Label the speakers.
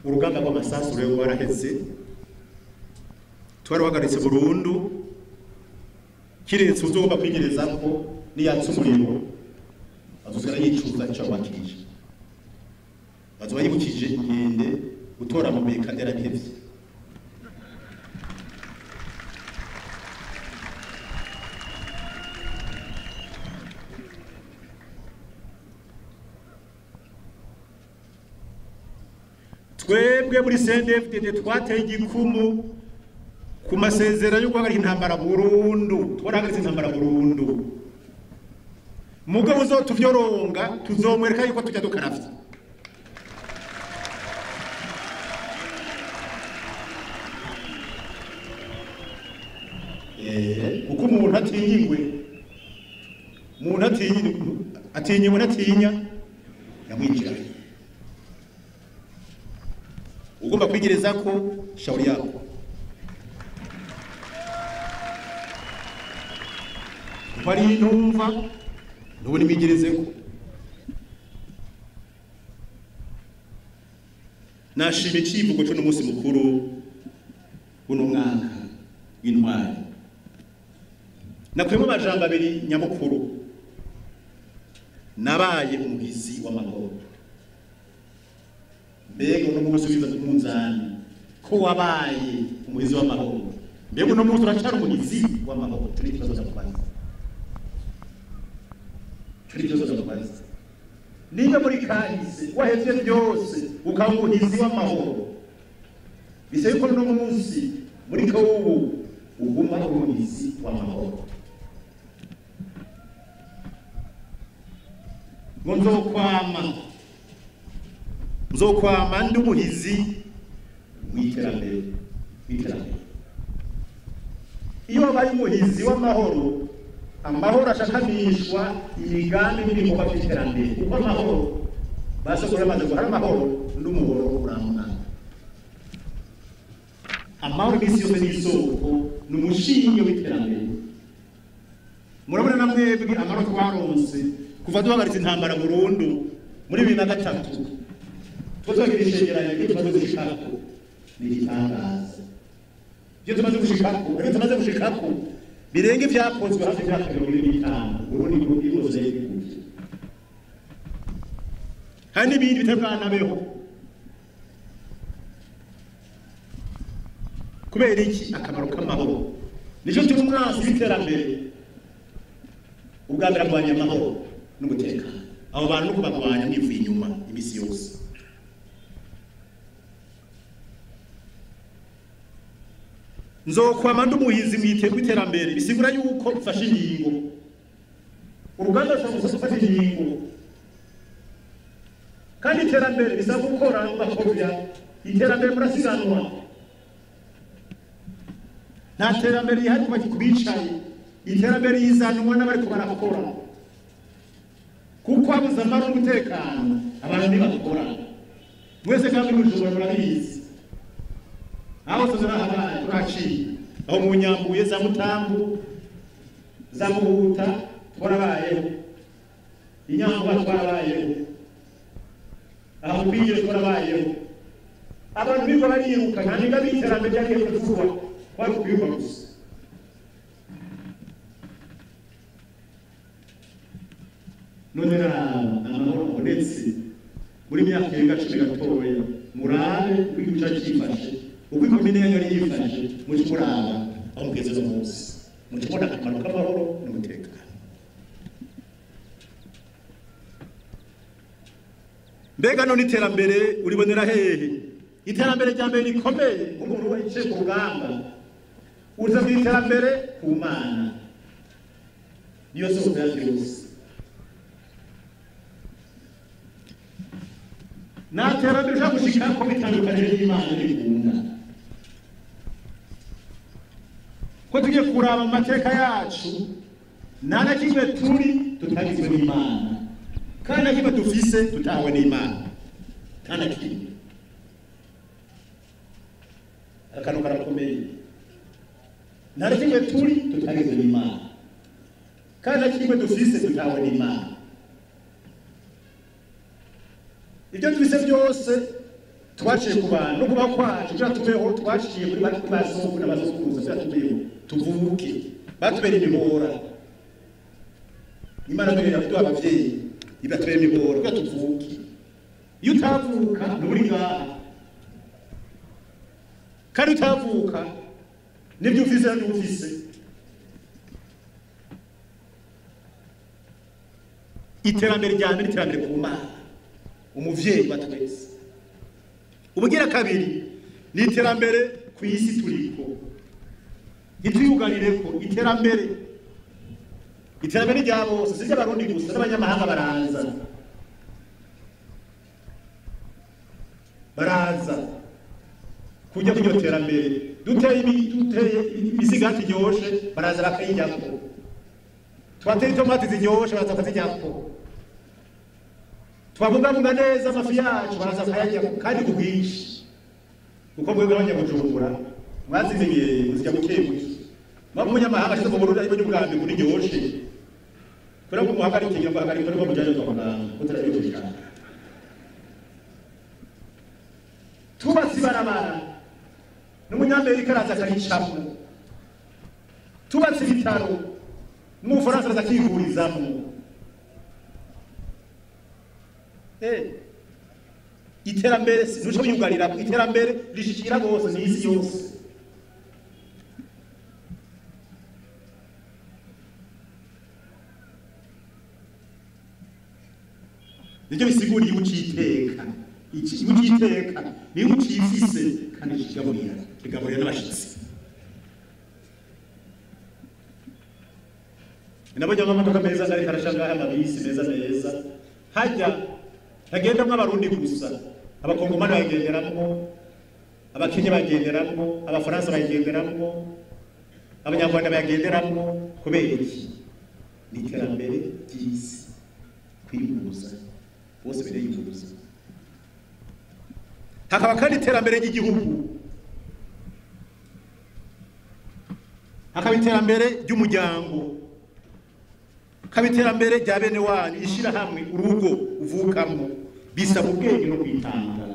Speaker 1: Urugamba rw'amasasu rero rwaraheze, twaruhagaritse burundu, kiretse uzogomba kwigereza ko niyatsa umuriro azosigara yicuza ico wakije, azoba yibukije inkende gutora amabuye kandi yarabihevye. Twebwe muri CNDD-FDD twateye igikumu ku masezerano yo guhagarika intambara burundu, twarahagaritse intambara burundu. Mugabo uzotuvyoronga tuzomwereka yuko tujya dukaravya. Kuko umuntu atinyiwe, umuntu atinyiwe natinya yamwinjira. Ugomba kwigereza ko shauri yako. Bari numva nubona imigerezeko. Nashimye icivugo cyo n'umunsi mukuru w'uno mwaka w'intwari. Nakuyemo amajambo abiri nyamukuru. Nabaye umuhizi w'amahoro. Mbega uno munsi wiza ku munzani ko wabaye umuhizi w'amahoro, mbega uno munsi uracara umuhizi w'amahoro. Turi ikibazo cyo kubaza, turi ikibazo cyo kubaza. Niba muri kahise wahevye byose ukaba umuhizi w'amahoro, bisaba ko uno munsi muri kawubu uguma umuhizi w'amahoro. Ngo nzokwama ndi umuhizi w'iterambere, w'iterambere. Iyo wabaye umuhizi w'amahoro, amahoro ashakamishwa imigambi n'ibikorwa by'iterambere. Kuko amahoro basokora amaze guhara amahoro n'umuhoro uramwana. Amahoro iminsi yose ni isoko, ni umushinge w'iterambere. Murabona na mwebwe amahoro twaronse kuva duhagaritse intambara burundu muri 2003. Twagira ishegeranyo ibyo tumaze gushikako ni igitangaza. Ibyo tumaze gushikako, ibyo tumaze gushikako birenga ibyakozwe hafi y'imyaka 25. Uburundi bwose bwikubye. Hari n'ibindi bitari bwanabeho. Kubera iki? Akamaro k'amahoro. Nicyo turi umwansi w'iterambere. Ubwa mbere arwanya amahoro n'umutekano. Abo bantu no kubagwanya mwivuye inyuma iminsi yose. Nzokwama ndi umuhizi mwitego iterambere, bisigura yuko mfashe ingingo. Uruganda rushobora gufata ingingo. Kandi iterambere bisaba gukora ugakorya. Iterambere murasiganwa. Nta terambere rihari ku bicaye. Iterambere rizanwa n'abariko barakora. Kuko habuze amahoro n'umutekano, abantu ntibakora. Mwese kandi mujura murabizi. Aho tuzarahabaye turaciye. Aho mu Nyambuye za Mutambu, za Muhuta twarabayeho. Inyambuye twarabayeho. Aho Bwigere twarabayeho. Abantu bigo bariruka nta niga b'iterambere ryari kuvuga kwari kwiruka gusa. None amahoro abonetse muri myaka irenga 10 gatoya, murabe uko igihugu cyacu cyifashe, uko ikomine yanyu yari yifashe, muce muraba aho mugeze uno munsi, muce mubona akamaro k'amahoro n'umutekano. Mbega none iterambere uribonera hehe? Iterambere rya mbere rikomeye nk'umuntu wicaye ku rugamba, uza mu iterambere ku Mana, niyo soko ya byose. Nta terambere ushobora gushikako bitandukanye n'Imana n'ibikunda. Ko tugiye kuraba mu mateka yacu, nta na kimwe turi tutagizwe n'Imana, kandi na kimwe dufise tutahawe n'Imana, nta na kimwe. Akantu karakomeye. Nta na kimwe turi tutagizwe n'Imana, kandi na kimwe dufise tutahawe n'Imana. Ibyo dufise byose Twaciye ku bantu no kuba kwacu kugira tubeho, twaciye kuri ba sokuru n'abasokuruza kugira tubeho, tuvuke, batubera imihora. Imana mbere yaduha abavyeyi, ibatubera imihora kugira tuvuke. Iyo utavuka nturi ngaha, kandi utavuka nibyo ufise n'ibyo ufise. Iterambere rya mbere, iterambere ku Mana, umuvyeyi wa twese. Ubugira kabiri ni iterambere ku isi turiko, ntituyugarireko. Iterambere rya bose, si iry'Abarundi gusa, n'abanyamahanga baraza kujya kuri terambere. Duteye imisigati iryoshe, baraza bakayiryako. Twateye itomati ziryoshe, baraza bakaziryako. Twabungabunga neza amafi yacu, baraza bakayaryako kandi ku bwinshi, kuko mwebwe abanyabujumbura mwazimenyereye kuzirya buke buke. Mpamvu umunyamahanga ashize mu Burundi aribonye ubwa mbere kuri ryoshe, kubera ko umuhagarike ngira ngo ahagarike ariko mujanye kwa muganga kutararyoshye cyane. Tubatse ibarabara, n'umunyamerika araza akaricamwo. Tubatse ibitaro, n'umufaransa araza akivurizamwo. Iterambere ntuco yugarira, iterambere rishikira bose, ni isi yose. Nibyo bisigura igihugu c'iteka. Igihugu c'iteka ni igihugu cifise kandi kigaburira, kigaburira n'abashitsi. Nabonye amamodoka meza ariko arasha ngaha, amabisi meza meza, hajya hagendamwo Abarundi gusa, Abakongomani bagenderamwo, Abakenya bagenderamwo, Abafaransa bagenderamwo, Abanyarwanda bagenderamwo. Kubera iki? Ni iterambere ry'isi, kwihuza bose birihuza. Hakaba kandi iterambere ry'igihugu, hakaba iterambere ry'umuryango, hakaba iterambere rya bene wanyu, ishyirahamwe, urugo uvukamwo. Bisaba ubwenge no kwitanga.